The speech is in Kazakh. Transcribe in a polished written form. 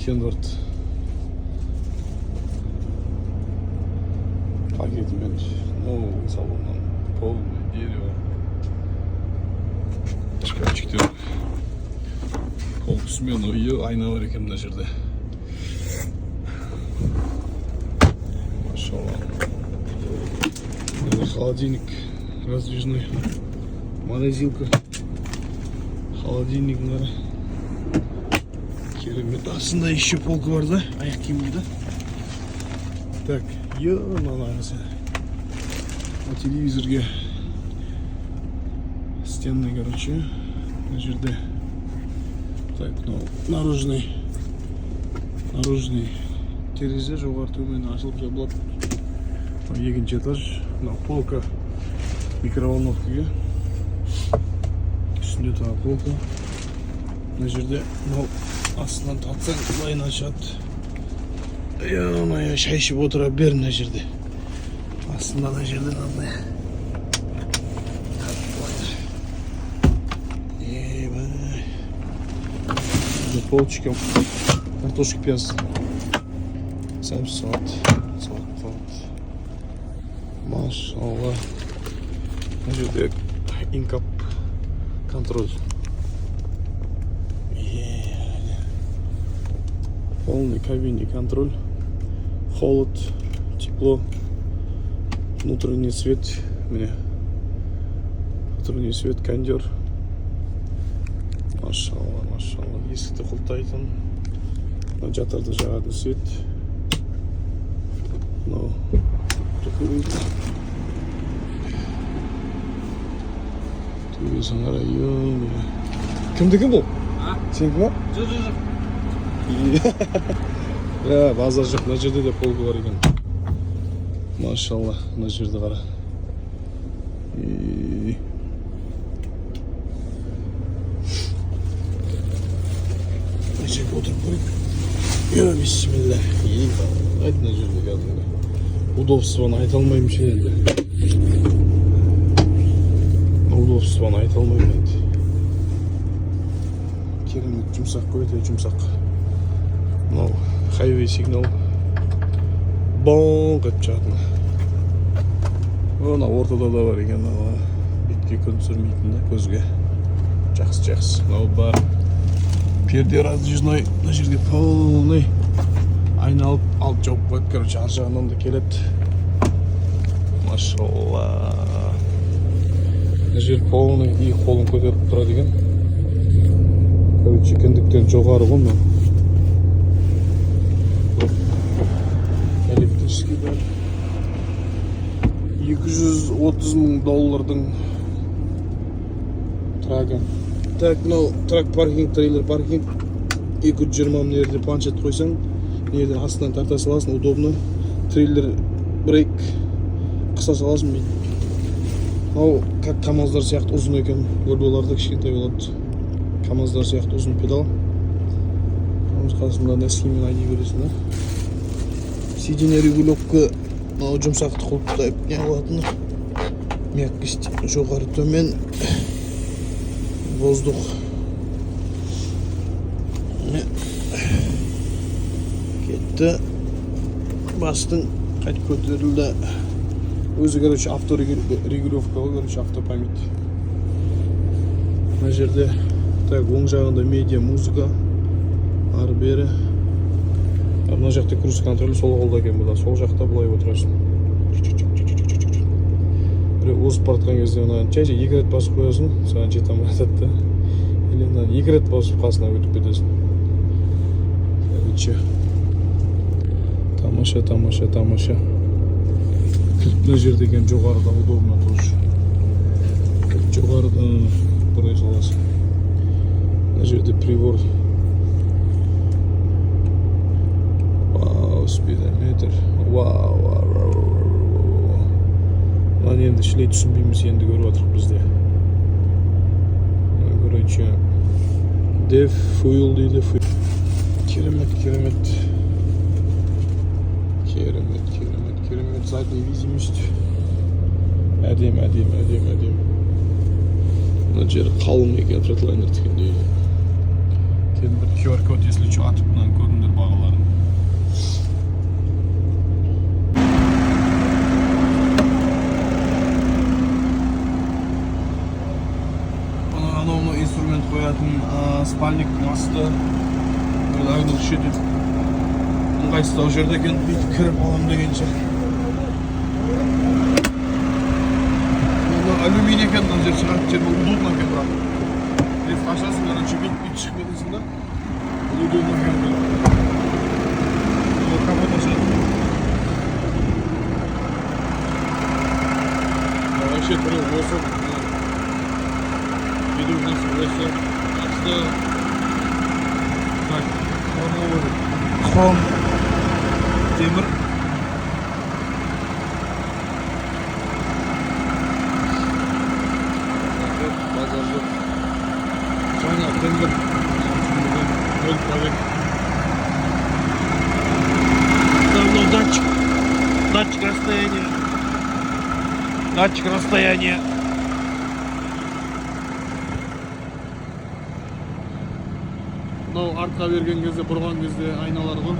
Кенворд пакетімен, новый салоннан, полный дерево, шкафчиктер, полкасымен. Үйі, айна бар екен мына жерде, машалла. Это холодильник раздвижной, морозилка, холодильник қара, керемет. Астында еще полка бар да, аяқ киімге да. Так, е, мынаны қараса. Мына телевизорге стенный, короче, мына жерде. Так, мынау наружный терезе, жоғары төмен ашылып жабылады. Мынау екінші этаж. Мынау полка микроволновкаға, үстінде тағы полка. Мына жерде мынау астынан тартсаң, былайынан шығады. Е, шай ішіп отыра бер мына жерде. Астында мына жерде мынандай. Тартып алайық. Ебай. Burada полочка, картошка, пияз, сәбіз, салат, салат, салат, машалла. Мына жерде in-cab контроль. Е, полный кабине контроль, холод, тепло, внутренний свет, міне, внутренний свет, кондер, машалла, машалла. Есікті құлыптайтын, мына жатарда жағатын свет, мынау документ. Төбесін қара, е. Кімдікі бұл? А? Сенікі ма? Жоқ, жоқ, жоқ. Иә, базар жоқ. Мына жерде де полка бар екен, машалла. Мына жерді қара. И мына жерге отырып көрейік. Е, бисмилля. Айт, мына жерде кәдімгі удобствоны айта алмаймын ше енді, удобствоны айта алмаймын енді. Керемет жұмсақ қой, өте жұмсақ. Мынау хайвей сигнал, боңқ етіп шығатын. Мына ортада да бар екен. Мынау бетке күн түсірмейтін да, көзге. Жақсы, жақсы. Мынау бар, перде раздвижной. Мына жерге полный айналып алып жауып қояды, короче, ар жағынан да келеді, машалла. Мына жер полный и қолын көтеріп тұрады екен, короче, кіндіктен жоғары ғой мынау. Электрический бәрі. 230 мың доллардың трагы. Так, мынау truck паркинг, трейлер паркинг, 220. Мына жерде планшет қойсаң, мына жерден астынан тарта саласың, удобно. Трейлер brake қыса саласың бүйтіп. Мынау как камаздар сияқты ұзын екен, Вольволарда кішкентай болады. Камаздар сияқты ұзын педал. Қасында носкимен айдай бересің да. Сиденье регулировка, мынау жұмсақты құлыптап не қылатын, мягкость жоғары төмен, воздух. Міне, кетті, бастың, қайтып көтерілді өзі. Короче, авторегулировка ғой, короче, автопамять мына жерде. Так, оң жағында медиа, музыка, ары бері. А мына жақта круиз контроль сол қолда екен бұда, сол жақта. Былай отырасың, біреу озып бара жатқан кезде мынаны жай жай екі рет басып қоясың, саған жете алмай жатады да. Или мынаны екі рет басып, қасына өтіп кетесің. Короче, тамаша, тамаша, тамаша. Кілт мына жерде екен, жоғарыда, удобно тоже. Кілт жоғарыда, бұрай саласың. Мына жерде прибор. Вау, спидометр, вау, вау, вау, вау, вау, вау. Мынаны енді шілей түсінбейміз, енді көріп жатырмық бізде. Короче, DEF, fuel дейді. Керемет, керемет, керемет, керемет, керемет. Задний видимость әдемі, әдемі, әдемі, әдемі. Мына жері қалың екен, Фредлайнер дегендей. Темір QR код, если что, атып мынаны көріңдер бағаларын. Анау мынау инструмент қоятын спальниктің асты. Огнетушитель. Ыңғайсыздау жерде екен, бүйтіп кіріп аламын дегенше. Мына алюминий екен, мына жер шығатын жер, бұл удобно екен бірақ. Лифт ашасың, короче, бүйтіп бүйтіп шығып кетесің да. Бұл удобно екен бірақ. Бұл капот ашады. Вообще түрі осы. Видеосы осы. Асты. Так, хромовый. Хром. Темір. Жоқ, базар жоқ. Жаңа тендер. Нөл пробег. Да, мынау датчик. Датчик расстояния. Датчик расстояния. Мынау артқа берген кезде, бұрған кезде айналар ғой.